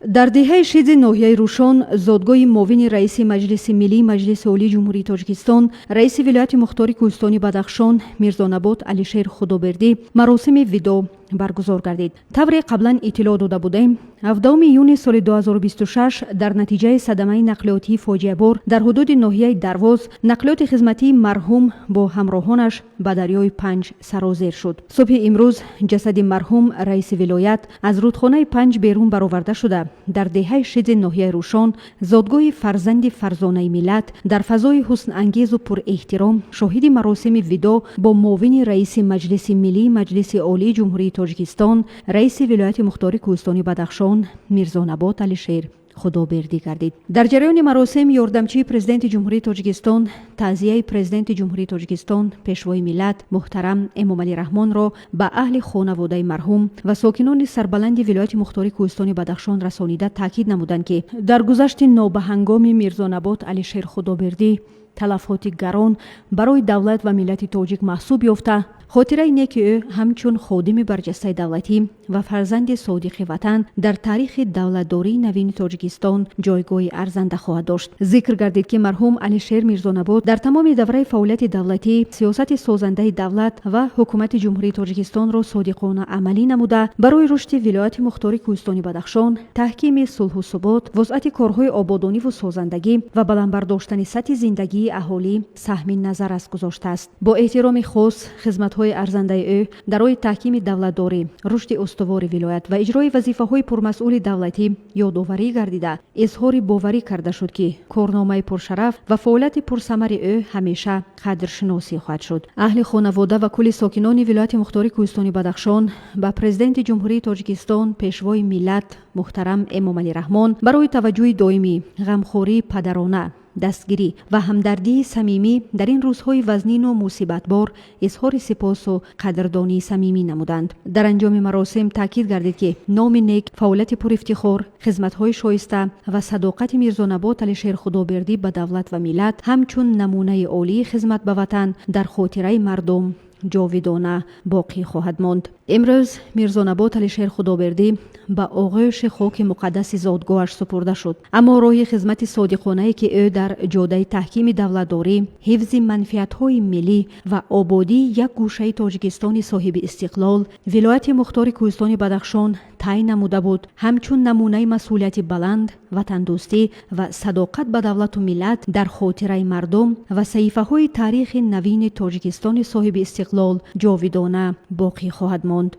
Дар деҳаи Шиди ноҳияи Рӯшон, зодгоҳи муовини раиси Маҷлиси Миллии Маҷлиси Олии Ҷумҳурии Тоҷикистон, раиси вилояти мухтори Кӯҳистони Бадахшон Мирзонабот Алишер Худобердӣ маросими видоъ баргузор гардид. Тавре қаблан иттилоъ дода будем, 17 июни соли 2026 дар натиҷаи садамаи нақлиётии фоҷиабор дар ҳудуди ноҳияи Дарвоз нақлиёти хизматии марҳум бо ҳамроҳонаш ба дарёи Панҷ сарозер шуд. Субҳи имрӯз ҷасади марҳум раиси вилоят аз рудхонаи Панҷ берун бароварда шуда, дар деҳаи Шиди ноҳияи Рӯшон, зодгоҳи фарзанди фарзонаи миллат, дар фазои ҳуснангезу пурэҳтиром шоҳиди маросими видоъ бо муовини раиси Маҷлиси Миллии Маҷлиси Олии Ҷумҳурии Тоҷикистон, раиси вилояти мухтори Кӯҳистони Бадахшон Мирзонабот Алишер Худобердӣ гардид. Дар ҷараёни маросим ёрдамчии Президенти Ҷумҳурии Тоҷикистон таъзияи Президенти Ҷумҳурии Тоҷикистон, Пешвои миллат муҳтарам Эмомалӣ Раҳмонро ба аҳли хонаводаи марҳум ва сокинони сарбаланди вилояти мухтори Кӯҳистони Бадахшон расонида, таъкид намуданд, ки даргузашти нобаҳангоми Мирзонабот Алишер Худобердӣ талафоти гарон барои давлат ва миллати тоҷик маҳсуб ёфта, хотираи неки ӯ ҳамчун ходими барҷастаи давлатӣ ва фарзанди содиқи ватан дар таърихи давлатдории навини Тоҷикистон ҷойгоҳи арзанда хоҳад дошт. Зикр гардид, ки марҳум Алишер Мирзонабот дар тамоми давраи фаъолияти давлатӣ сиёсати созандаи давлат ва ҳукумати Ҷумҳурии Тоҷикистонро содиқона амалӣ намуда, барои рушди вилояти мухтори Кӯҳистони Бадахшон, таҳкими сулҳу субот, вусъати корҳои ободониву созандагӣ ва баланд бардоштани сатҳи зиндагии аҳолӣ саҳми назаррас гузоштааст. Бо эҳтироми хос хизматҳои арзандаи ӯ дар роҳи таҳкими давлатдорӣ, рушди устувори вилоят ва иҷрои вазифаҳои пурмасъули давлатӣ ёдоварӣ гардида, изҳори боварӣ карда шуд, ки корномаи пуршараф ва фаъолияти пурсамари ӯ ҳамеша қадршиносӣ хоҳад шуд. Аҳли хонавода ва кулли сокинони вилояти мухтори Кӯҳистони Бадахшон ба Президенти Ҷумҳурии Тоҷикистон, Пешвои миллат муҳтарам Эмомалӣ Раҳмон барои таваҷҷӯҳи доимӣ, ғамхории падарона, дастгирӣ ва ҳамдардии самимӣ дар ин рӯзҳои вазнину мусибатбор изҳори сипосу қадрдонии самимӣ намуданд. Дар анҷоми маросим таъкид гардид, ки номи нек, фаъолияти пурэфтихор, хизматҳои шоиста ва садоқати Мирзонабот Алишер Худобердӣ ба давлат ва миллат ҳамчун намунаи олии хизмат ба ватан дар хотираи мардум ҷовидона боқӣ хоҳад монд. Имрӯз Мирзонабот Алишер Худобердӣ ба оғӯши хоки муқаддаси зодгоҳаш супурда шуд, аммо роҳи хизмати содиқонае, ки ӯ дар ҷодаи таҳкими давлатдорӣ, ҳифзи манфиатҳои миллӣ ва ободии як гӯшаи Тоҷикистони соҳиби истиқлол, вилояти мухтори Кӯҳистони Бадахшон тай намуда буд, ҳамчун намунаи масъулияти баланд, ватандӯстӣ ва садоқат ба давлату миллат дар хотираи мардум ва саҳифаҳои таърихи навини Тоҷикистони соҳиби истиқлол ҷовидона боқӣ хоҳад монд.